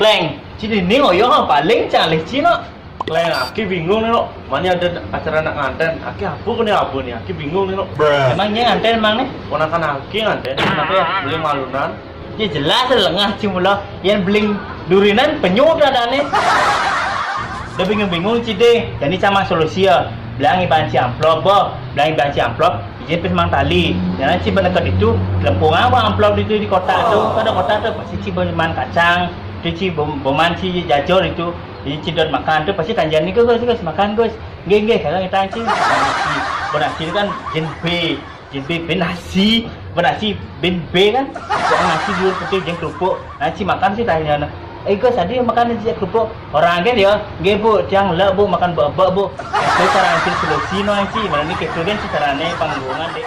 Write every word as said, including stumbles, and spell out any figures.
Kleng, ci dinding oyo paling calih ci no. Kleng, aki bingung nih lo. Mana ada acara anak nganten? Aki apa kena apa nih? Aki bingung nih lo. Emang nyai nganten emang nih? Ponakan aki nganten. Kenapa ya? Beli malunan. Ya jelas lengah ci mula. Yang beling durinan penyuh dadane. Udah bingung-bingung ci deh. Jadi sama solusi ya. Belangi banci amplop boh. Belangi banci amplop. Izin pis mang tali. Jangan ci beneket itu. Lempungan bang amplop itu di kotak tu. Kada kotak tu pasti ci beman kacang. Tu ci bem- beman ci jajor itu. Ini ci dot makan tu pasti tanjan ni Gus, Gus makan Gus. Nggih nggih, kagak ngetang ci. Berhasil kan jin B, jin B ben nasi, berhasil ben B kan. Kok nasi dulu putih jeng kerupuk. Nah ci makan sih tanya nah. Eh Gus tadi makan nasi kerupuk. Orang kan ya, nggih Bu, tiang lek Bu makan bebek Bu. Itu cara hasil solusi no ci. Mana ni ketu kan ci carane panggungan deh.